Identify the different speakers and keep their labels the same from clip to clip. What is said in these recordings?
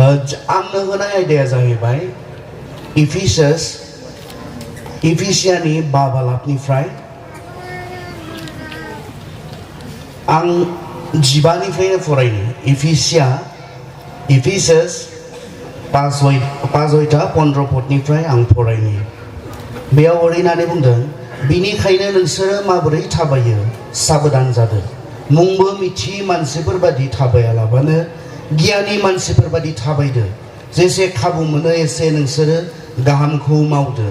Speaker 1: आंनो होनाय आयदाया जाहैबाय इफिसियानि 5 बालाबनिफ्राय आं 15 निफ्रायनो फरायनो इफिसास 5 15 पदनिफ्राय आं फरायनो बेयाव ओरैनानै बुंदों बिनिखायनो नोंसोरो माबोरै थाबायो साबधान जादो मुंबो मिथियै मानसिफोर बादि थाबायालाबानो गियानि मानसिफोर बादि थाबायदो जेसे खाबु मोनो एसे नोंसोरो गाहामखौ मावदो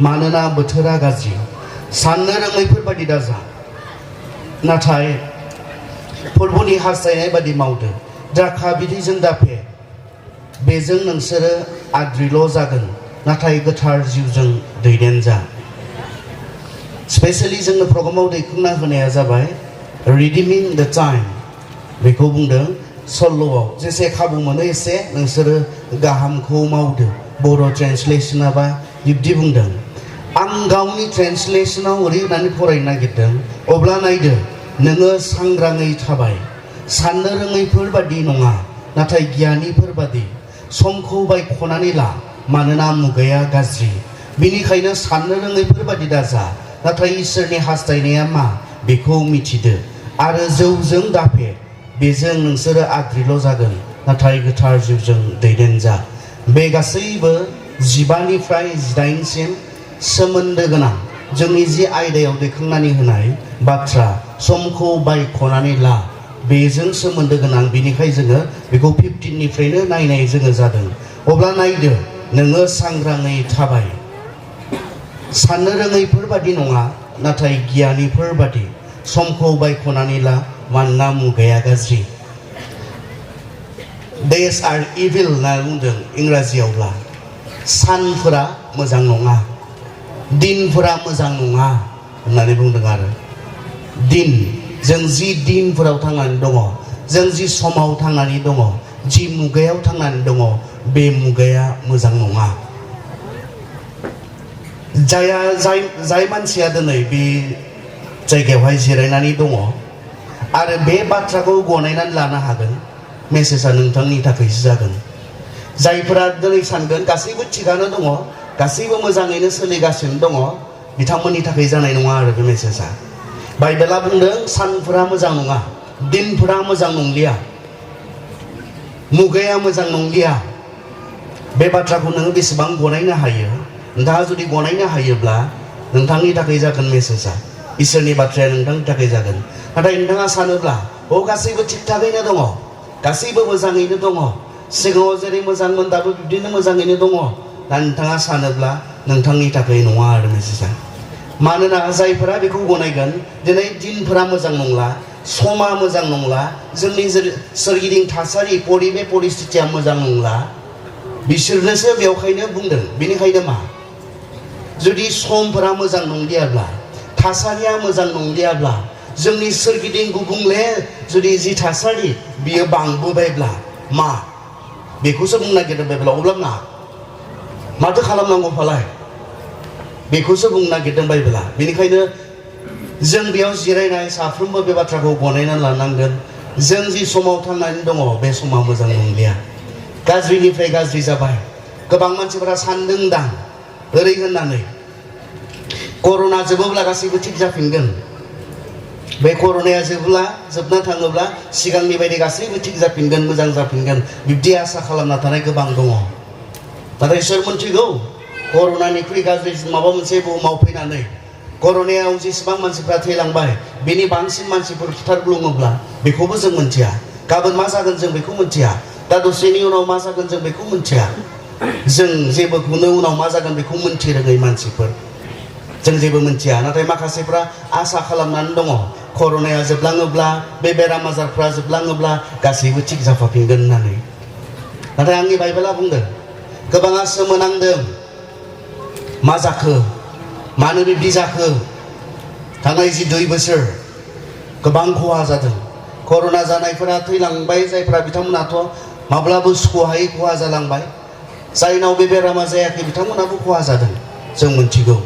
Speaker 1: मानोना बोथोरा गाज्रि साननो रोङैफोर बादि दाजा नाथाय फोरबोनि हास्थायनाय बादि मावदो द्राखा बिदैजों दाफे बेजों नोंसोरो आद्रिल' जागोन नाथाय गोथार जिउजों दैदेन जा स्पेशली जोंनो प्रग्रामाव दैखांना होनाया जाबाय रिडिमिं द टाइम बेखौ बुंदों सल्ल'आव जेसे खाबु मोनो एसे नोंसोरो गाहामखौ मावदो बर' ट्रेन्सलेशना बा बिब्दि बुंदों आं गावनि ट्रेन्सलेशनाव ओरै होननानै फरायनो नागिरदों अब्ला नायदो नोङो सांग्राङै थाबाय साननो रोङैफोर बादि नङा नाथाय गियानिफोर बादि समखौ बायख'नानै ला मानोना मुगाया गाज्रि बिनिखायनो साननो रोङैफोर बादि दाजा नाथाय इसोरनि हास्थायनाया मा बेखौ मिथिदो आरो जौजों दाफे बेजों नोंसोरो आद्रिल' जागोन नाथाय गोथार जिउजों दैदेन जा बे गासैबो 15 निफ्राय 18 सिम सोमोन्दो गोनां जोंनि जि आयदायाव दैखांनानै होनाय बाथ्रा समखौ बायख'नानै ला बेजों सोमोन्दो गोनां बेनिखाय जोङो बेखौ 15 निफ्रायनो नायनाय जोङो जादों अब्ला नायदो नोङो सांग्राङै थाबाय साननो रोङैफोर बादि नङा नाथाय गियानिफोर बादि समखौ बायख'नानै ला मानोना मुगाया गाज्रि डेज आर इभिल होनना बुंदों इंराजियावब्ला सानफोरा मोजां नङा दिनफोरा मोजां नङा होननानै बुंदों आरो दिन जों जि दिनफोराव थांनानै दङ जों जि समाव थांनानै दङ जि मुगायाव थांनानै दङ बे मुगाया मोजां नङा जाय मानसिया दिनै बे जायगायावहाय जिरायनानै दङ आरो बे बाथ्राखौ गनायनानै लानो हागोन मेसेजआ नोंथांनि थाखायसो जागोन जायफोरा दिनै सानगोन गासैबो थिगानो दङ गासैबो मोजाङैनो सोलिगासिनो दङ बिथांमोननि थाखाय जानाय नङा आरो बे मेसेजआ बाइबेला बुंदों सानफोरा मोजां नङा दिनफोरा मोजां नंलिया मुगाया मोजां नंलिया बे बाथ्राखौ नोङो बेसेबां गनायनो हायो नोंथाङा जुदि गनायनो हायोब्ला नोंथांनि थाखाय जागोन मेसेजआ इसोरनि बाथ्राया नोंथांनि थाखाय जागोन नाथाय नोंथाङा सानोब्ला गासैबो थिग थागैनो दङ गासैबो मोजाङैनो दङ सिगाङाव जेरै मोजांमोन दाबो बिब्दिनो मोजाङैनो दङ दा नोंथाङा सानोब्ला नोंथांनि थाखाय नङा आरो मेसेजआ मानोना जायफोरा बेखौ गनायगोन दिनै दिनफोरा मोजां नंला समा मोजां नंला जोंनि सोरगिदिं थासारि परिस्थितिया मोजां नंला बिसोरनोसो बेवहायनो बुंदों बेनिखायनो मा जुदि समफोरा मोजां नंलियाब्ला थासारिया मोजां नंलियाब्ला जोंनि सोरगिदिं गुबुंले जुदि जि थासारि बियो बांबोबायब्ला मा बेखौसो बुंनो नागिरदों बाइबेलाव अब्ला मा माथो खालामनांगौ फालाय बेखौसो बुंनो नागिरदों बाइबेला बेनिखायनो जों बेयाव जिरायनाय साफ्रोमबो बे बाथ्राखौ गनायनानै लानांगोन जों जि समाव थांनानै दङ बे समा मोजां नंलिया गाज्रिनिफ्राय गाज्रि जाबाय गोबां मानसिफोरा सानदों दां ओरै होननानै कर'ना जोबोब्ला गासैबो थिग जाफिनगोन बे कर'नाया जोबना थाङोब्ला सिगांनि बायदि गासैबो थिग जाफिनगोन मोजां जाफिनगोन बिब्दि आसा खालामना थानाय गोबां दङ नाथाय सोर मोनथिगौ कर'नानिख्रुइ गाज्रिसिन माबा मोनसे बुहुमाव फैनानै कर'नायाव जेसेबां मानसिफ्रा थैलांबाय बेनि बांसिन मानसिफोर फुथारग्लुङोब्ला बेखौबो जों मोनथिया गाबोन मा जागोन जों बेखौ मोनथिया दा दसेनि उनाव मा जागोन जों बेखौ मोनथिया जों जेबोखौनो उनाव मा जागोन बेखौ मोनथिरोङै मानसिफोर जों जेबो मोनथिया नाथाय माखासेफ्रा आसा खालामनानै दङ कर'नाया जोबलाङोब्ला बे बेराम आजारफ्रा जोबलाङोब्ला गासैबो थिग जाफाफिनगोन होननानै नाथाय आंनि बाइबेला बुंदों गोबाङा सोमोनांदों मा जाखो मानो बिब्दि जाखो थांनाय जि 2 बोसोर गोबां खहा जादों कर'ना जानायफोरा थैलांबाय जायफोरा बिथांमोनाथ' माब्लाबो सुख'हायै खहा जालांबाय जायनाव बे बेरामा जायाखै बिथांमोनाबो खहा जादों जों मोनथिगौ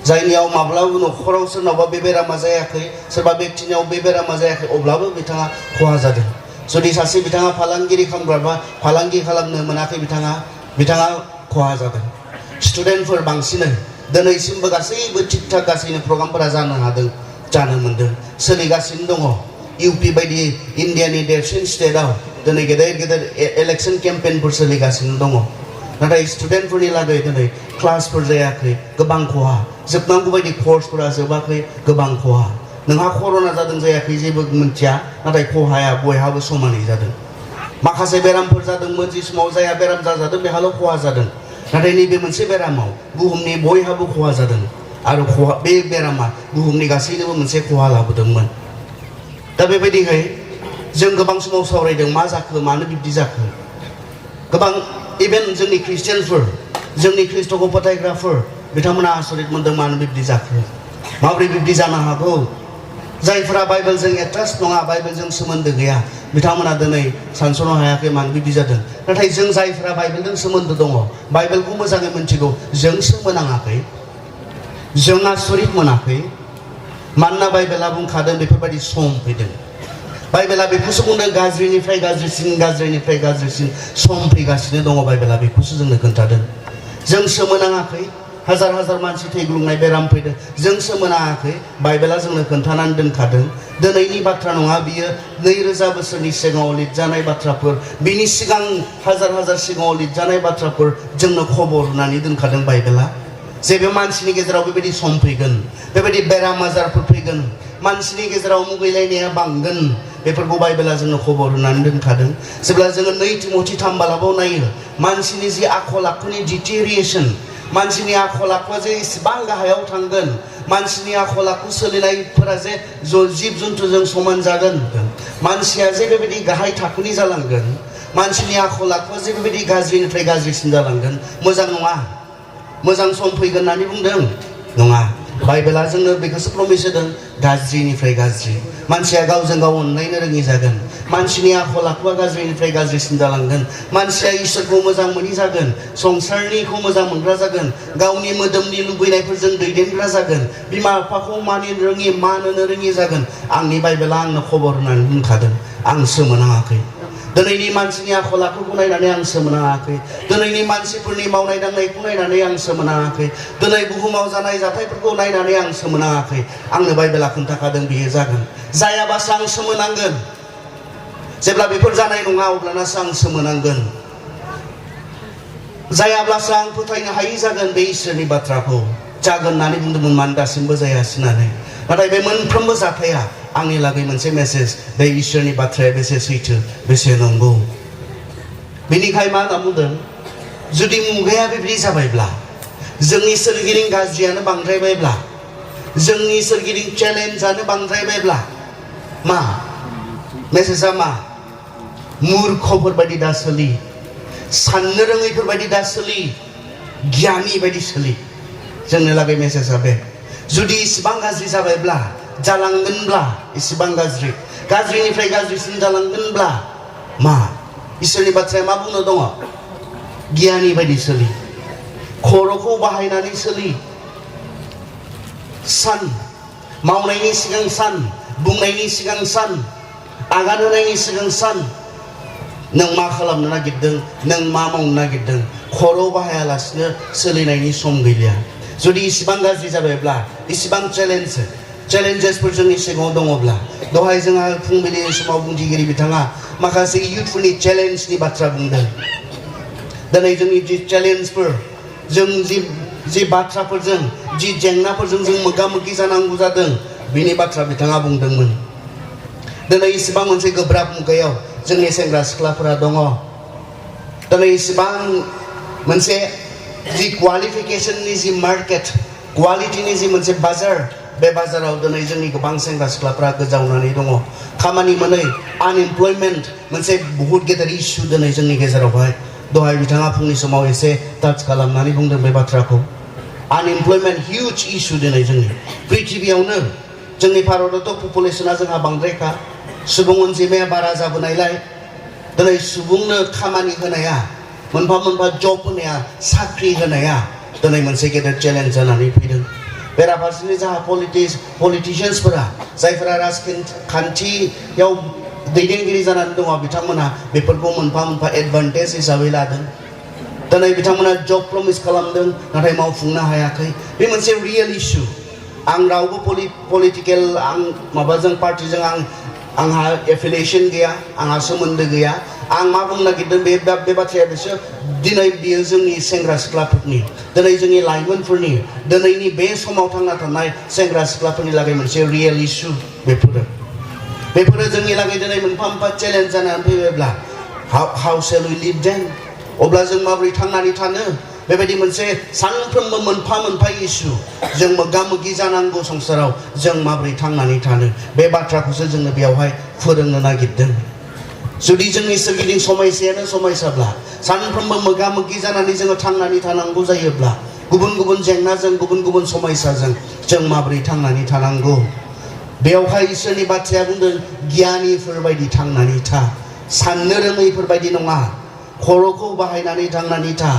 Speaker 1: जायनियाव माब्लाबो न'खराव सोरनावबा बे बेरामा जायाखै सोरबा बेक्तिनियाव बे बेरामा जायाखै अब्लाबो बिथाङा खहा जादों जुदि सासे बिथाङा फालांगिरि खालामग्राबा फालांगि खालामनो मोनाखै बिथाङा खहा जादों स्टुडेन्टफोर बांसिनै दिनैसिमबो गासैबो थिग थाक गासैनो प्रग्रामफोरा जानो मोन्दों सोलिगासिनो दङ इउपि बायदि इन्डियानि देरसिन स्टेटआव दिनै गेदेर इलेक्सन केम्पेइनफोर सोलिगासिनो दङ नाथाय स्टुडेन्टफोरनि लागै दिनै क्लासफोर जायाखै गोबां खहा जोबनांगौ बायदि कर्सफोरा जोबाखै गोबां खहा नोंहा कर'ना जादों जायाखै जेबो मिथिया नाथाय खहाया बयहाबो समानै जादों माखासे बेरामफोर जादोंमोन जि समाव जाया बेराम जाजादों बेहाल' खहा जादों नाथाय नैबे मोनसे बेरामाव बुहुमनि बयहाबो खहा जादों आरो बे बेरामा बुहुमनि गासैनोबो मोनसे खहा लाबोदोंमोन दा बेबायदिहाय जों गोबां समाव सावरायदों मा जाखो मानो बिब्दि जाखो गोबां इभेन जोंनि ख्रिस्टियानफोर जोंनि ख्रिस्ट'खौ फोथायग्राफोर बिथांमोना आसरित मोनदों मानो बिब्दि जाखो माबोरै बिब्दि जानो हागौ जायफोरा बाइबेलजों एटाच नङा बाइबेलजों सोमोन्दो गैया बिथांमोना दिनै सानस'नो हायाखै मानो बिब्दि जादों नाथाय जों जायफोरा बाइबेलजों सोमोन्दो दङ बाइबेलखौ मोजाङै मिथिगौ जों सोमोनाङाखै जों आसरित मोनाखै मानोना बाइबेला बुंखादों बेफोरबायदि सम फैदों बाइबेला बेखौसो बुंदों गाज्रिनिफ्राय गाज्रिसिन सम फैगासिनो दङ बाइबेला बेखौसो जोंनो खोन्थादों जों सोमोनाङाखै हाजार मानसि थैग्लुंनाय बेराम फैदों जों सोमोनाङाखै बाइबेला जोंनो खोन्थानानै दोनखादों दिनैनि बाथ्रा नङा बियो 2000 बोसोरनि सिगाङाव लिरजानाय बाथ्राफोर बिनि सिगां हाजार सिगाङाव लिरजानाय बाथ्राफोर जोंनो खबर होनानै दोनखादों बाइबेला जे बे मानसिनि गेजेराव बेबायदि सम फैगोन बेबायदि बेराम आजारफोर फैगोन मानसिनि गेजेराव मुगैलायनाया बांगोन बेफोरखौ बाइबेला जोंनो खबर होनानै दोनखादों जेब्ला जोङो 2 तिमथि 3 बालाबाव नायो मानसिनि जि आखल आखुनि डिटेरिएसन मानसिनि आखल आखुआ जे इसेबां गाहायाव थांगोन मानसिनि आखल आखु सोलिनायफोरा जे जिब जुन्थुजों समान जागोन मानसिया जे बेबायदि गाहाय थाखोनि जालांगोन मानसिनि आखल आखुआ जे बेबायदि गाज्रिनिफ्राय गाज्रिसिन जालांगोन मोजां नङा मोजां सम फैगोन होननानै बुंदों नङा बाइबेला जोंनो बेखौसो प्रमिस होदों गाज्रिनिफ्राय गाज्रि मानसिया गावजों गाव अनलायनो रोङि जागोन मानसिनि आखल आखुआ गाज्रिनिफ्राय गाज्रिसिन जालांगोन मानसिया इसोरखौ मोजां मोनि जागोन संसारनिखौ मोजां मोनग्रा जागोन गावनि मोदोमनि लुबैनायफोरजों दैदेनग्रा जागोन बिमा बिफाखौ मानिनो रोङि मान होनो रोङि जागोन आंनि बाइबेला आंनो खबर होनानै बुंखादों आं सोमोनाङाखै दिनैनि मानसिनि आखल आखुखौ नायनानै आं सोमोनाङाखै दिनैनि मानसिफोरनि मावनाय दांनायखौ नायनानै आं सोमोनाङाखै दिनै बुहुमाव जानाय जाथायफोरखौ नायनानै आं सोमोनाङाखै आंनो बाइबेला खोन्थाखादों बियो जागोन जायाबासो आं सोमोनांगोन जेब्ला बेफोर जानाय नङा अब्लानासो आं सोमोनांगोन जायाब्लासो आं फोथायनो हायि जागोन बे इसोरनि बाथ्राखौ जागोन होननानै बुंदोंमोन मानो दासिमबो जायासै होननानै नाथाय बे मोनफ्रोमबो जाथाया आंनि लागै मोनसे मेसेज बे इसोरनि बाथ्राया बेसे सैथो बेसे नंगौ बेनिखाय मा होनना बुंदों जुदि मुगाया बेबायदि जाबायब्ला जोंनि सोरगिदिं गाज्रियानो बांद्रायबायब्ला जोंनि सोरगिदिं चेलेन्जआनो बांद्रायबायब्ला मा मेसेजआ मा मूर्खफोर बायदि दा सोलि साननो रोङैफोर बायदि दा सोलि गियानि बायदि सोलि जोंनो लागै मेसेजआ बे जुदि इसिबां गाज्रि जाबायब्ला जालांगोनब्ला इसिबां गाज्रिनिफ्राय गाज्रिसिन जालांगोनब्ला मा इसोरनि बाथ्राया मा बुंनो दङ गियानि बायदि सोलि खर'खौ बाहायनानै सोलि सान मावनायनि सिगां सान बुंनायनि सिगां सान आगान होनायनि सिगां सान नों मा खालामनो नागिरदों नों मा मावनो नागिरदों खर' बाहायालासिनो सोलिनायनि सम गैलिया जुदि इसिबां गाज्रि जाबायब्ला इसिबां चेलेन्जेसफोर जोंनि सिगाङाव दङब्ला दहाय जोंहा फुंबिलिनि समाव बुंथिगिरि बिथाङा माखासे इयुथफोरनि चेलेन्जनि बाथ्रा बुंदों दिनै जोंनि जि चेलेन्जफोर जों जि बाथ्राफोरजों जि जेंनाफोरजों जों मोगा मोगि जानांगौ जादों बिनि बाथ्रा बिथाङा बुंदोंमोन दिनै इसिबां मोनसे गोब्राब मुगायाव जोंनि सेंग्रा सिख्लाफोरा दङ दिनै इसिबां मोनसे जि क्वालिफिकेशननि जि मार्केट क्वालिटिनि जि मोनसे बाजार बे बाजाराव दिनै जोंनि गोबां सेंग्रा सिख्लाफोरा गोजावनानै दङ खामानि मोनै आनएमप्लयमेन्ट मोनसे बहुत गेदेर इस्यु दिनै जोंनि गेजेरावहाय दहाय बिथाङा फुंनि समाव एसे टाच खालामनानै बुंदों बे बाथ्राखौ आनएमप्लयमेन्ट हिउज इस्यु दिनै जोंनि पृथिबियावनो जोंनि भारतआवथ' पपुलेसना जोंहा बांद्रायखा सुबुं अनजिमाया बारा जाबोनायलाय दिनै सुबुंनो खामानि होनाया मोनफा मोनफा जब होनाया साख्रि होनाया दिनै मोनसे गेदेर चेलेन्ज जानानै फैदों बेराफारसेनि जोंहा पलिटिशियान्सफोरा जायफोरा राजखान्थियाव दैदेनगिरि जानानै दङ बिथांमोना बेफोरखौ मोनफा मोनफा एडभान्टेज हिसाबै लादों दिनै बिथांमोना जब प्रमिस खालामदों नाथाय मावफुंनो हायाखै बे मोनसे रियेल इशु आं रावबो पलिटिकेल आं माबाजों पार्टिजों आंहा एफिलिएशन गैया आंहा सोमोन्दो गैया आं मा बुंनो नागिरदों बे बाथ्राया बिसोर दिनै बियो जोंनि सेंग्रा सिख्लाफोरनि दिनै जोंनि लाइमोनफोरनि दिनैनि बे समाव थांना थानाय सेंग्रा सिख्लाफोरनि लागै मोनसे रियेल इशु बेफोरो जोंनि लागै दिनै मोनफा मोनफा चेलेन्ज जानानै फैबायब्ला हाउ शेल वी लिभ देन अब्ला जों माबोरै थांनानै थानो बेबायदि मोनसे सानफ्रोमबो मोनफा मोनफा इशु जों मोगा मोगि जानांगौ संसाराव जों माबोरै थांनानै थानो बे बाथ्राखौसो जोङो बेयावहाय फोरोंनो नागिरदों जुदि जोंनि सोरगिदिं समस्यायानो समस्याब्ला सानफ्रोमबो मोगा मोगि जानानै जोङो थांनानै थानांगौ जायोब्ला गुबुन गुबुन जेंनाजों गुबुन गुबुन समस्याजों जों माबोरै थांनानै थानांगौ बेयावहाय इसोरनि बाथ्राया बुंदों गियानिफोर बायदि थांनानै था साननो रोङैफोर बायदि नङा खर'खौ बाहायनानै थांनानै था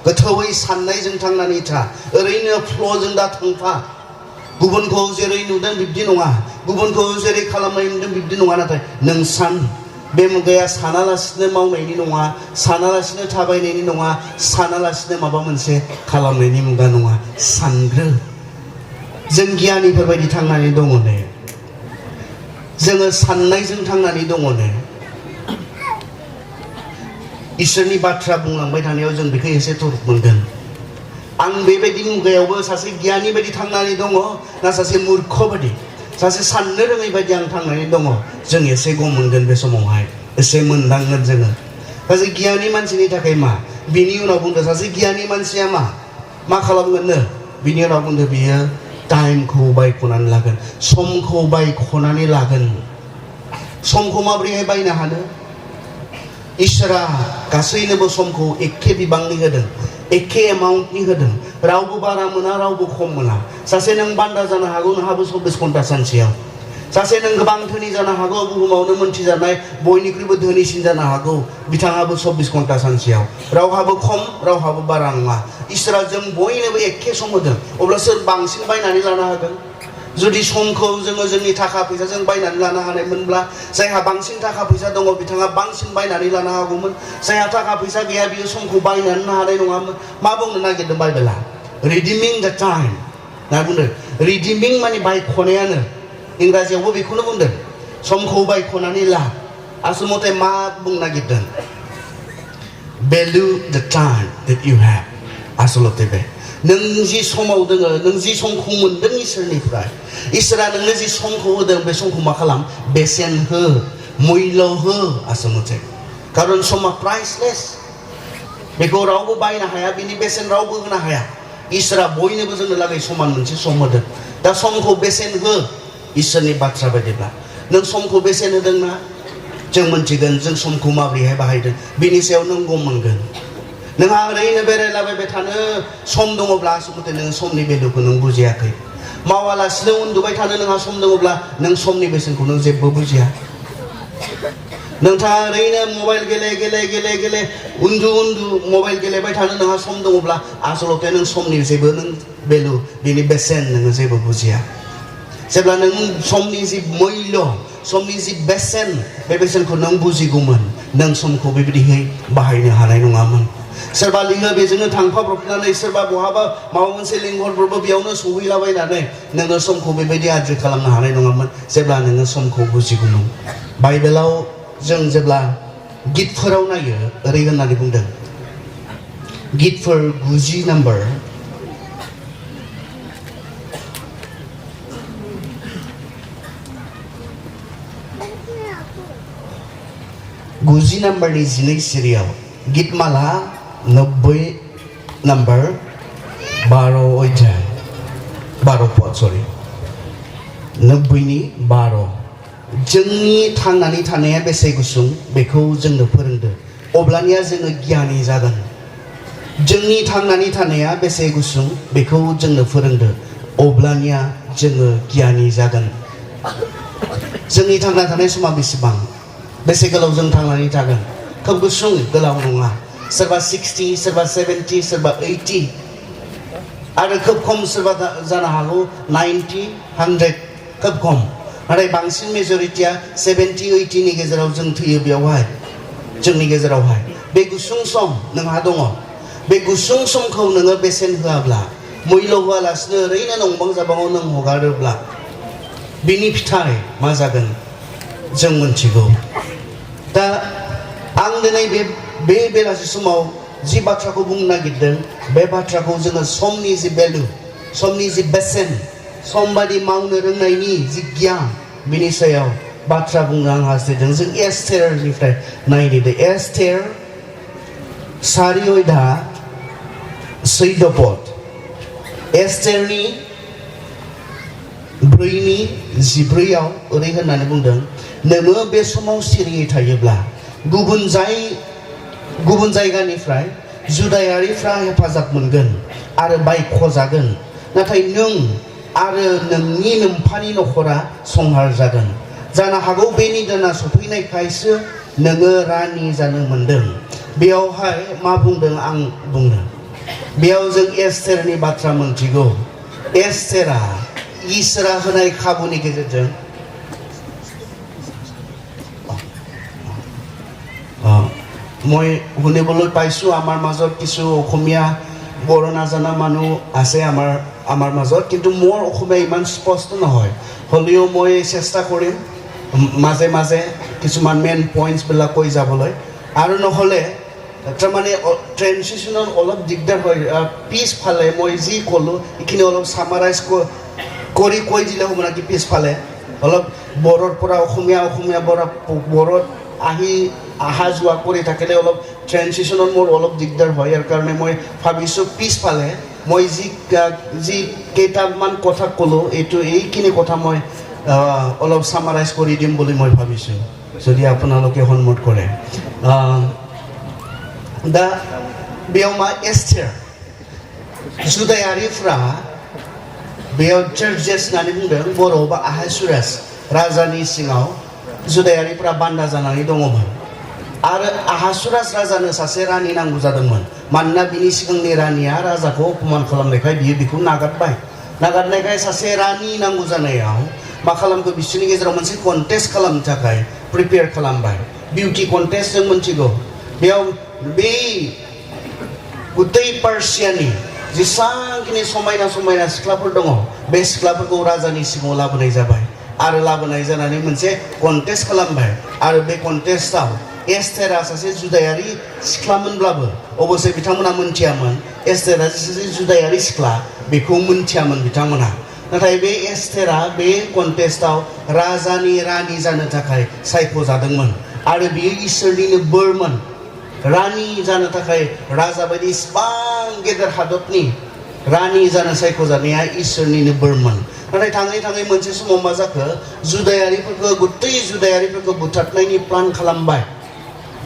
Speaker 1: गोथौयै साननायजों थांनानै था ओरैनो फ्ल'जों दा थांफा गुबुनखौ जेरै नुदों बिब्दि नङा गुबुनखौ जेरै खालामनाय नुदों बिब्दि नङा नाथाय नों सान बे मुगाया सानालासिनो मावनायनि नङा सानालासिनो थाबायनायनि नङा सानालासिनो माबा मोनसे खालामनायनि मुगा नङा सानग्रो जों गियानिफोर बायदि थांनानै दङ ने जोङो साननायजों थांनानै दङ ने इसोरनि बाथ्रा बुंलांबाय थानायाव जों बेखौ एसे थरक मोनगोन आं बेबायदि मुगायावबो सासे गियानि बायदि थांनानै दङ ना सासे मूर्ख बायदि सासे साननो रोङै बायदि आं थांनानै दङ जों एसे गम मोनगोन बे समावहाय एसे मोनदांगोन जोङो सासे गियानि मानसिनि थाखाय मा बिनि उनाव बुंदों सासे गियानि मानसिया मा खालामगोननो बिनि उनाव बुंदों बियो टाइमखौ बायख'नानै लागोन समखौ बायख'नानै लागोन समखौ माबोरैहाय बायनो हानो इसोरा गासैनोबो समखौ एखे बिबांनि होदों एखे एमाउन्टनि होदों रावबो बारा मोना रावबो खम मोना सासे नों बान्दा जानो हागौ नोंहाबो 24 घन्टा सानसेयाव सासे नों गोबां धोनि जानो हागौ बुहुमावनो मोनथिजानाय बयनिख्रुइबो धोनिसिन जानो हागौ बिथाङाबो 24 घन्टा सानसेयाव रावहाबो खम रावहाबो बारा नङा इसोरा जों बयनोबो एखे सम होदों अब्ला सोर बांसिन बायनानै लानो हागोन जुदि समखौ जोङो जोंनि थाखा फैसाजों बायनानै लानो हानायमोनब्ला जायहा बांसिन थाखा फैसा दङ बिथाङा बांसिन बायनानै लानो हागौमोन जायहा थाखा फैसा गैया बियो समखौ बायनानै हानाय नङामोन मा बुंनो नागिरदों बाइबेला रिडिमिं द टाइम ना बुंदों रिडिमिं माने बायख'नायानो इंराजियावबो बेखौनो बुंदों समखौ बायख'नानै ला आसल मथे मा बुंनो नागिरदों value the time that you have आसलते बे नों जि समाव दोङो नों जि समखौ मोनदों इसोरनिफ्राय इसोरा नोंनो जि समखौ होदों बे समखौ मा खालाम बेसेन हो मुल्य हो आसलते खारन समा प्राइसलेस बेखौ रावबो बायनो हाया बिनि बेसेन रावबो होनो हाया इसोरा बयनोबो जोंनो लागै समान मोनसे सम होदों दा समखौ बेसेन हो इसोरनि बाथ्रा बायदिब्ला नों समखौ बेसेन होदोंना जों मोनथिगोन जों समखौ माबोरैहाय बाहायदों बिनि सायाव नों गम मोनगोन नोंहा ओरैनो बेरायलाबायबाय थानो सम दङब्ला आसलते नों समनि भेलुखौ नों बुजियाखै मावालासिनो उन्दुबाय थानो नोंहा सम दङब्ला नों समनि बेसेनखौ नों जेबो बुजिया नोंथाङा ओरैनो मबाइल गेले उन्दु मबाइल गेलेबाय थानो नोंहा सम दङब्ला आसलते नों समनि जेबो नों भेलु बिनि बेसेन नोङो जेबो बुजिया जेब्ला नों समनि जि मुल्य समनि जि बेसेन बे बेसेनखौ नों बुजिगौमोन नों समखौ बेबायदिहै बाहायनो हानाय नङामोन सोरबा लिङो बेजोंनो थांफाब्रबनानै सोरबा बहाबा माबा मोनसे लिंहरब्रबो बेयावनो सहैलाबायनानै नोङो समखौ बेबायदि आद्रि खालामनो हानाय नङामोन जेब्ला नोङो समखौ बुजिगौमोन बाइबेलाव जों जेब्ला गितफोराव नायो ओरै होननानै बुंदों गितफोर 90 नाम्बार नाम्बारनि 12 सिरियाव गितमाला 90 नाम्बार 12 अध्याय 12 पद 90 नि 12 जोंनि थांनानै थानाया बेसे गुसुं बेखौ जोंनो फोरोंदो अब्लानिया जोङो गियानि जागोन जोंनि थांनानै थानाया बेसे गुसुं बेखौ जोंनो फोरोंदो अब्लानिया जोङो गियानि जागोन जोंनि थांना थानाय समा बेसेबां बेसे गोलाव जों थांनानै थागोन खोब गुसुं गोलाव नङा सोरबा 60 सोरबा 70 सोरबा 80 आरो खोब खम सोरबा जानो हागौ 90 100 खोब खम नाथाय बांसिन मेजरिटिया 70-80 नि गेजेराव जों थैयो बेयावहाय जोंनि गेजेरावहाय बे गुसुं सम नोंहा दङ बे गुसुं समखौ नोङो बेसेन होआब्ला मैल' होआलासिनो ओरैनो नंबां जाबाङाव नों हगारोब्ला बिनि फिथाइ मा जागोन जों मोनथिगौ दा आं दिनै बे बेलासि समाव जि बाथ्राखौ बुंनो नागिरदों बे बाथ्राखौ जोङो समनि जि भेलु समनि जि बेसेन सम बादि मावनो रोंनायनि जि गियान बिनि सायाव बाथ्रा बुंनो आं हास्थायदों जों एस्तेरनिफ्राय नायनो एस्तेर 4 अध्याय 14 पद एस्तेरनि 4:14 आव ओरै होननानै बुंदों नोङो बे समाव सिरियै थायोब्ला गुबुन जायगानिफ्राय जुदायारिफ्रा हेफाजाब मोनगोन आरो बायख'जागोन नाथाय नों आरो नोंनि नोम्फानि नखरा संहार जागोन जानो हागौ बेनि दाना सफैनायखायसो नोङो रानि जानो मोनदों बेयावहाय मा बुंदों आं बुंनो बेयाव जों एस्तेरनि बाथ्रा मोनथिगौ एस्तेरा इसोरा होनाय खाबुनि गेजेरजों মই শুনিবলৈ পাইছো আমাৰ মাজত কিছু অসমীয়া বড় নাজানা মানুহ আছে আমাৰ মাজত কিন্তু মোৰ অসমীয়া ইমান স্পষ্ট নহয় হলিও মই চেষ্টা কৰিম মাজে মাজে কিছুমান মেইন পইণ্টছ বিলাক কৈ যাবলৈ আৰু নহলে তাৰমানে ট্ৰেনজিশনৰ অলপ দিগদাৰ হয় পিছফালে মই যি ক'লো এইখিনি অলপ সামাৰাইজ কৰি কৈ দিলে হ'ব নাকি পিছফালে অলপ বড়ৰ পৰা অসমীয়া বড়ত আহা যোৱা কৰি থাকিলে অলপ ট্ৰেনজিশনৰ মোৰ অলপ দিগদাৰ হয় ইয়াৰ কাৰণে মই ভাবিছো পিছফালে মই যি কেইটামান কথা ক'লো এইখিনি কথা মই অলপ সামাৰাইজ কৰি দিম বুলি মই ভাবিছো যদি আপোনালোকে সন্মত কৰে दा बेयाव मा एस्तेर जुदायारिफ्रा बेयाव जर्जेस होननानै बुंदों बर'आव बा आहासुरास राजानि सिङाव जुदायारिफ्रा बान्दा जानानै दङमोन आरो आहासुरास राजानो सासे रानि नांगौ जादोंमोन मानोना बिनि सिगांनि रानिया राजाखौ अपमान खालामनायखाय बियो बिखौ नागारनायखाय सासे रानि नांगौ जानायाव मा खालामखो बिसोरनि गेजेराव मोनसे कन्टेस्ट खालामनो थाखाय प्रिपेयार खालामबाय बिउटि कन्टेस्ट जों मोनथिगौ बेयाव बे गुदै पार्सियानि जेसांखिनि समायना सिख्लाफोर दङ बे सिख्लाफोरखौ राजानि सिगाङाव लाबोनाय जाबाय आरो लाबोनाय जानानै मोनसे कन्टेस्ट खालामबाय आरो बे कन्टेस्टआव एस्तेरा सासे जुदायारि सिख्लामोनब्लाबो अबसे बिथांमोना मोनथियामोन एस्तेरा सासे जुदायारि सिख्ला बेखौ मोनथियामोन बिथांमोना नाथाय बे एस्तेरा बे कन्टेस्टआव राजानि रानि जानो थाखाय सायख'जादोंमोन आरो बियो इसोरनिनो बोरमोन रानि जानो थाखाय राजा बायदि इसिबां गेदेर हादरनि रानि जानो सायख'जानाया इसोरनिनो बोरमोन नाथाय थाङै मोनसे समाव मा जाखो गुदै जुदायारिफोरखौ बुथारनायनि प्लान खालामबाय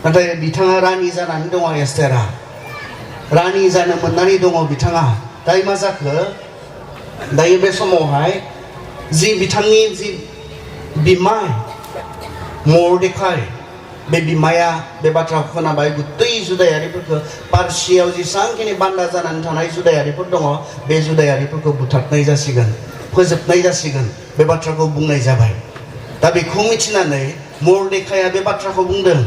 Speaker 1: नाथाय बिथाङा रानि जानानै दङ एस्तेरा रानि जानो मोननानै दङ बिथाङा दायो मा जाखो दायो बे समावहाय जि बिथांनि जि बिमाय मर्देखाय बे बिमाया बे बाथ्राखौ खोनाबाय गुदै जुदायारिफोरखौ पार्सियाव जेसांखिनि बान्दा जानानै थानाय जुदायारिफोर दङ बे जुदायारिफोरखौ बुथारनाय जासिगोन फोजोबनाय जासिगोन बे बाथ्राखौ बुंनाय जाबाय दा बेखौ मिथिनानै मर्देखाया बे बाथ्राखौ बुंदों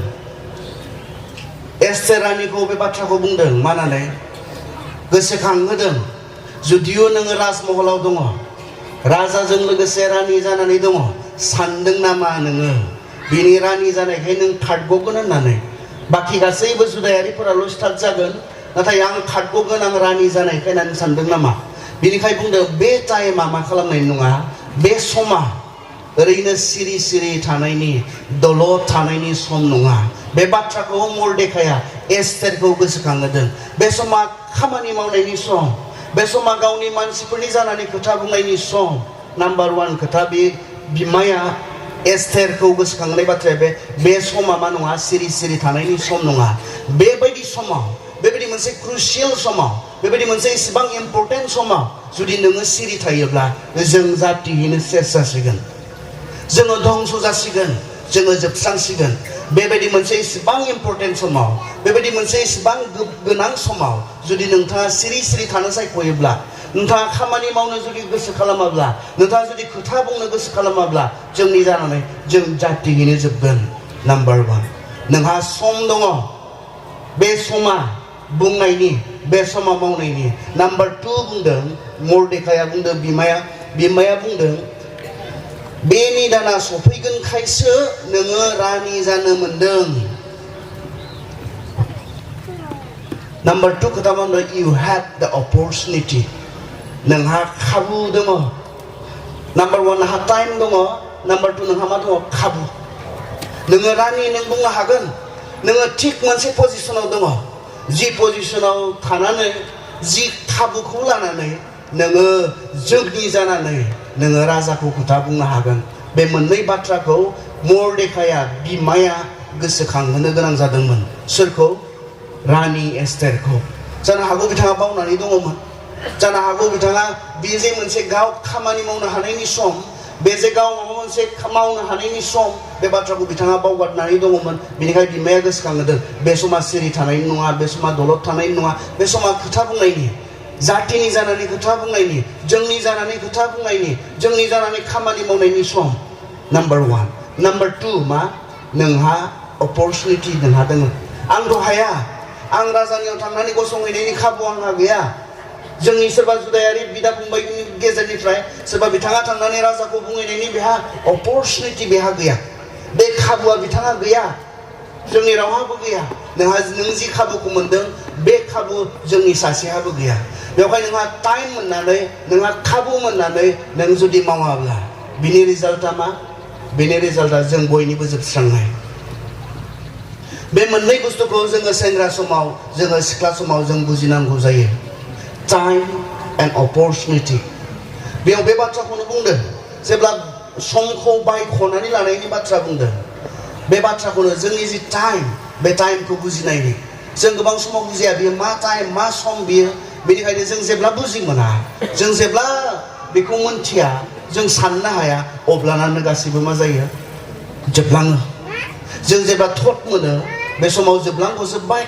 Speaker 1: एस्तेरानिखौ बे बाथ्राखौ बुंदों मानानै गोसोखांहोदों जुदियो नोङो राजमहलाव दङ राजाजों लोगोसे रानि जानानै दङ सानदों नामा नोङो बिनि रानि जानायखाय नों खारग'गोन होननानै बाखि गासैबो जुदायारिफोराल' स्टार्ट जागोन नाथाय आं खारग'गोन आं रानि जानायखाय होननानै सानदों नामा बिनिखाय बुंदों बे टाइमा मा खालामनाय नङा बे समा ओरैनो सिरि थानायनि दलद थानायनि सम नङा बे बाथ्राखौ मर्देखाया एस्तेरखौ गोसोखांहोदों बे समा खामानि मावनायनि सम बे समा गावनि मानसिफोरनि जानानै खोथा बुंनायनि सम नाम्बार 1 खोथा बे बिमाया एस्तेरखौ गोसोखांनाय बाथ्राया बे समा मा नङा सिरि थानायनि सम नङा बेबायदि समाव बेबायदि मोनसे क्रुशियेल समाव बेबायदि मोनसे इसेबां इम्पर्टेन्ट समाव जुदि नोङो सिरि थायोब्ला जों जातियैनो सेस जासिगोन जोङो धंस जासिगोन जोङो जोबस्रांसिगोन बेबायदि मोनसे इसेबां इम्पर्टेन्ट समाव बेबायदि मोनसे इसेबां गोनां समाव जुदि नोंथाङा सिरि थानो सायख'योब्ला नोंथाङा खामानि मावनो जुदि गोसो खालामाब्ला नोंथाङा जुदि खोथा बुंनो गोसो खालामाब्ला जोंनि जानानै जों जातियैनो जोबगोन नाम्बार 1 नोंहा सम दङ बे समा बुंनायनि बे समा मावनायनि नाम्बार 2 बुंदों मर्देखाया बुंदों बिमाया बुंदों बेनि दाना सफैगोनखायसो नोङो रानि जानो मोनदों नाम्बार 2 खोथा बुंदों you had the opportunity नोंहा खाबु दङ नाम्बार 1 नोंहा टाइम दङ नाम्बार 2 नोंहा मा दङ खाबु नोङो रानि नों बुंनो हागोन नोङो थिग मोनसे पजिशनाव दङ जि पजिशनाव थानानै जि खाबुखौ लानानै नोङो जोगनि जानानै नोङो राजाखौ खोथा बुंनो हागोन बे मोननै बाथ्राखौ मर्देखाया बिमाया गोसोखांहोनो गोनां जादोंमोन सोरखौ रानि एस्तेरखौ जानो हागौ बिथाङा बावनानै दङमोन जानो हागौ बिथाङा बे जे मोनसे गाव खामानि मावनो हानायनि सम बे जे गाव माबा मोनसे मावनो हानायनि सम बे बाथ्राखौ बिथाङा बावगारनानै दङमोन बेनिखायनो बिमाया गोसोखांहोदों बे समा सिरि थानायनि नङा बे समा दलद थानायनि नङा बे समा खोथा बुंनायनि जातिनि जानानै खोथा बुंनायनि जोंनि जानानै खोथा बुंनायनि जोंनि जानानै खामानि मावनायनि सम नाम्बार 1 नाम्बार 2 मा नोंहा अपरचुनिटि नोंहा दङ आंथ' हाया आं राजानियाव थांनानै गसंहैनायनि खाबु आंहा गैया जोंनि सोरबा जुदायारि बिदा फंबायनि गेजेरनिफ्राय सोरबा बिथाङा थांनानै राजाखौ बुंहैनायनि बेहा अपरचुनिटि बेहा गैया बे खाबुआ बिथाङा गैया जोंनि रावहाबो गैया नों जि खाबुखौ मोनदों बे खाबु जोंनि सासेहाबो गैया बेवहाय नोंहा टाइम मोननानै नोंहा खाबु मोननानै नों जुदि मावाब्ला बिनि रिजाल्टआ मा बेनि रिजाल्टआ जों बयनिबो जोबस्रांनाय बे मोननै बुस्थुखौ जोङो सेंग्रा समाव जोङो सिख्ला समाव जों बुजिनांगौ जायो टाइम एन्ड अपरचुनिटि बेयाव बे बाथ्राखौनो बुंदों जेब्ला समखौ बायख'नानै लानायनि बाथ्रा बुंदों बे बाथ्राखौनो जोंनि जि टाइम बे टाइमखौ बुजिनायनि जों गोबां समाव बुजिया बेयो मा टाइम मा सम बियो बेनिखायनो जों जेब्ला बुजि मोना जों जेब्ला बेखौ मोनथिया जों साननो हाया अब्लानानो गासैबो मा जायो जोबलाङो जों जेब्ला थट मोनो बे समाव जोबलांगौजोब्बाय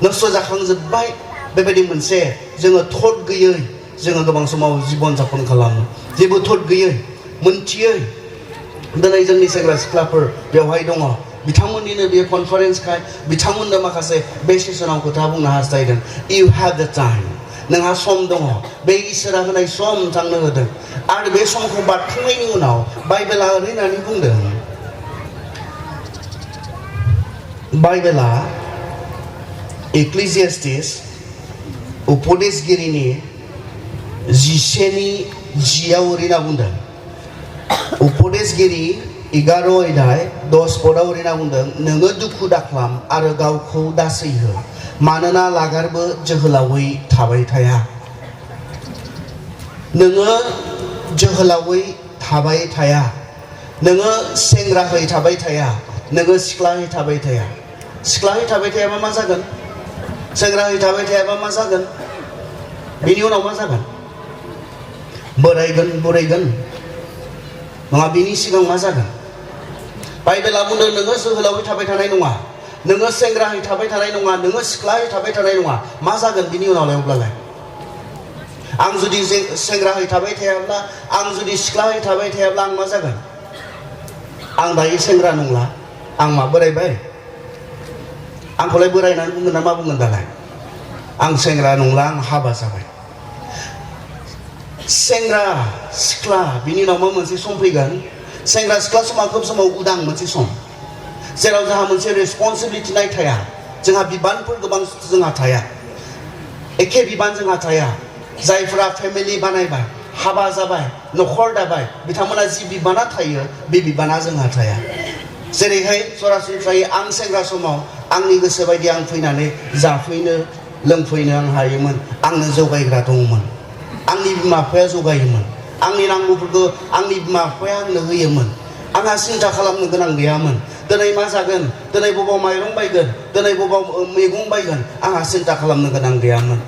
Speaker 1: नस्थ' जाखांजोब्बाय बेबायदि मोनसे जोङो थट गैयै जोङो गोबां समाव जिबन जापन खालामो जेबो थट गैयै मोनथियै दिनै जोंनि सेंग्रा सिख्लाफोर बेवहाय दङ बिथांमोननिनो बे कनफारेन्सखाय बिथांमोननो माखासे बे सेसनाव खोथा बुंनो हास्थायदों इउ हेभ द टाइम नोंहा सम दङ बे इसोरा होनाय सम थांनो होदों आरो बे समखौ बारखांनायनि उनाव बाइबेला ओरैनानै बुंदों बाइबेला एक्लेसियास्टिस उपदेशगिरिनि 10:10 ओरैना बुंदों उपदेशगिरि 11 अध्याय 10 पदआव ओरैना बुंदों नोङो दुखु दाख्लाम आरो गावखौ दासैहो मानोना लागारबो जोहोलावै थाबाय थाया नोङो जोहोलावै थाबाय थाया नोङो सेंग्राहै थाबाय थाया नोङो सिख्लाहै थाबाय थाया सिख्लाहै थाबाय थायाबा मा जागोन सेंग्राहै थाबाय थायाबा मा जागोन बेनि उनाव मा जागोन बोरायगोन बुरैगोन नङा बिनि सिगां मा जागोन बाइबेला बुंदों नोङो जोहोलावै थाबाय थानाय नङा नोङो सेंग्राहै थाबाय थानाय नङा नोङो सिख्लाहै थाबाय थानाय नङा मा जागोन बिनि उनावलाय अब्लालाय आं जुदि सेंग्राहै थाबाय थायाब्ला आं जुदि सिख्लाहै थाबाय थायाब्ला आं मा जागोन आं दायो सेंग्रा नंला आं मा बोरायबाय आंखौलाय बोरायनानै बुंगोन ना मा बुंगोन दालाय आं सेंग्रा नंला आं हाबा जाबाय सेंग्रा सिख्ला बिनि उनाव मा मोनसे सम फैगोन सेंग्रा सिख्ला समा खोब समाव उदां मोनसे सम जेराव जोंहा मोनसे रेसपन्सिबिलिटि थाया जोंहा बिबानफोर गोबां जोंहा थाया एखे बिबान जोंहा थाया जायफोरा फेमिलि बानायबाय हाबा जाबाय न'खर दाबाय बिथांमोना जि बिबाना थायो बे बिबाना जोंहा थाया जेरैहाय सरासनस्रायै आं सेंग्रा समाव आंनि गोसो बायदि आं फैनानै जाफैनो लोंफैनो आं हायोमोन आंनो जगायग्रा दङमोन आंनि बिमा बिफाया जगायोमोन आंनि नांगौफोरखौ आंनि बिमा बिफाया आंनो होयोमोन आंहा सिन्था खालामनो गोनां गैयामोन दिनै मा जागोन दिनै बबाव माइरं बायगोन दिनै बबाव मैगं बायगोन आंहा सिन्था खालामनो गोनां गैयामोन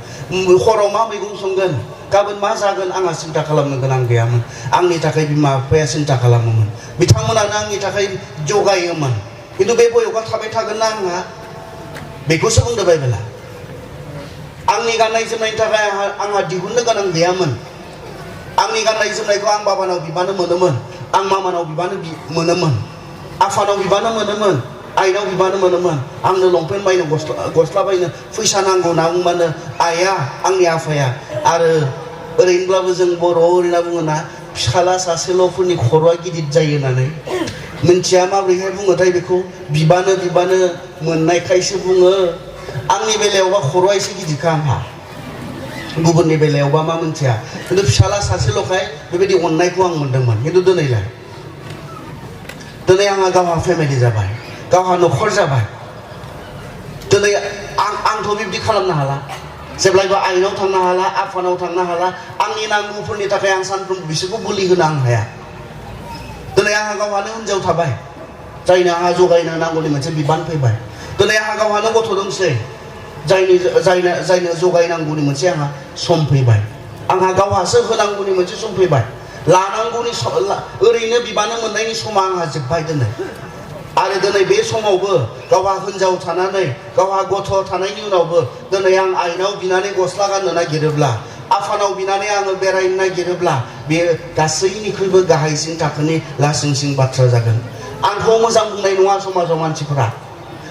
Speaker 1: हराव मा मैगं संगोन गाबोन मा जागोन आंहा सिन्था खालामनो गोनां गैयामोन आंनि थाखाय बिमा बिफाया सिन्था खालामोमोन बिथांमोनानो आंनि थाखाय जगायोमोन खिन्थु बे बय'गा थाबाय थागोन ना आंहा बेखौसो बुंदों बाइबेला आंनि गाननाय जोमनायनि थाखाय आंहा दिहुननो गोनां गैयामोन। आंनि गाननाय जोमनायखौ आं बाबानाव बिबानो मोनोमोन, आं मामानाव बिबानो मोनोमोन, आफानाव बिबानो मोनोमोन, आइनाव बिबानो मोनोमोन। आंनो लंपेन्ट बायनो गस्ला बायनो फैसा नांगौ होनना बुंबानो आइया आंनि आफाया आरो ओरैनोब्लाबो जों बर'आव ओरैना बुङोना फिसाला सासेल'फोरनि खर'आ गिदिर जायो होननानै। मिन्थिया माबोरैहाय बुङोथाय बेखौ बिबानो मोननायखायसो बुङो। आंनि बेलायावबा खर'आ एसे गिदिरखा आंहा, गुबुननि बेलायावबा मा मिन्थिया, खिन्थु फिसाला सासेल'खाय बेबायदि अननायखौ आं मोनदोंमोन। खिन्थु दिनै आंहा गावहा फेमिलि जाबाय, गावहा न'खर जाबाय। दिनै आंथ' बिब्दि खालामनो हाला, जेब्लायबो आइनाव थांनो हाला, आफानाव थांनो हाला। आंनि नांगौफोरनि थाखाय आं सानफ्रोमबो बिसोरखौ बोलि होनो आं हाया। दिनै आंहा गावहानो हिनजाव थाबाय, जायनो आंहा जगायनो नांगौनि मोनसे बिबान फैबाय। दिनै आंहा गावहानो गथ' दंसै, जायनो जगायनांगौनि मोनसे आंहा सम फैबाय। आंहा गावहासो होनांगौनि मोनसे सम फैबाय। लानांगौनि ओरैनो बिबानो मोननायनि समा आंहा जोब्बाय दिनै। आरो दिनै बे समावबो गावहा हिनजाव थानानै, गावहा गथ' थानायनि उनावबो दिनै आं आइनाव बिनानै गस्ला गाननो नागिरोब्ला, आफानाव बिनानै आङो बेरायनो नागिरोब्ला, बेयो गासैनिख्रुइबो गाहायसिन थाखोनि लासिंसिं बाथ्रा जागोन। आंखौ मोजां बुंनाय नङा समाजाव मानसिफोरा।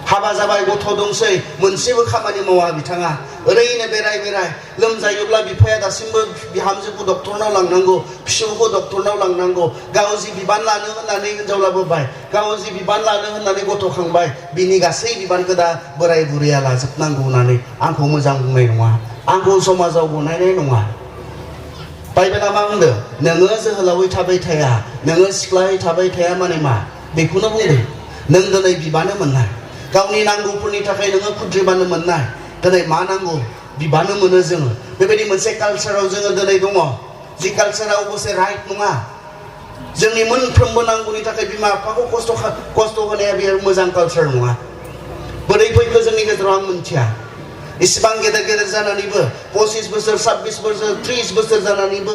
Speaker 1: हाबा जाबाय, गथ' दंसै, मोनसेबो खामानि मावा बिथाङा, ओरैनो बेराय लोमजायोब्ला बिफाया दासिमबो बिहामजोखौ डक्टरनाव लांनांगौ, फिसौखौ डक्टरनाव लांनांगौ। गाव जि बिबान लानो होननानै हिनजाव लाबोबाय, गाव जि बिबान लानो होननानै गथ' खांबाय, बिनि गासै बिबानखौ दा बोराय बुरैया लाजोबनांगौ होननानै आंखौ मोजां बुंनाय नङा, आंखौ समाजाव गनायनाय नङा। बाइबेला मा बुंदों? नोङो जोहोलावै थाबाय थाया, नोङो सिख्लायै थाबाय थाया माने मा? बेखौनो बुंदों। नों दिनै बिबानो मोननाय, गावनि नांगौफोरनि थाखाय नोङो खुद्रिबानो मोननाय। दिनै मा नांगौ बिबानो मोनो जोङो। बेबायदि मोनसे कालचाराव जोङो दिनै दङ, जि कालचारा अबसे राइट नङा। जोंनि मोनफ्रोमबो नांगौनि थाखाय बिमा बिफाखौ खस्थ' होनाया बेयो मोजां कालचार नङा। बोरै फैखो जोंनि गेजेराव आं मिन्थिया। इसिबां गेदेर जानानैबो 25 बोसोर 26 बोसोर 30 बोसोर जानानैबो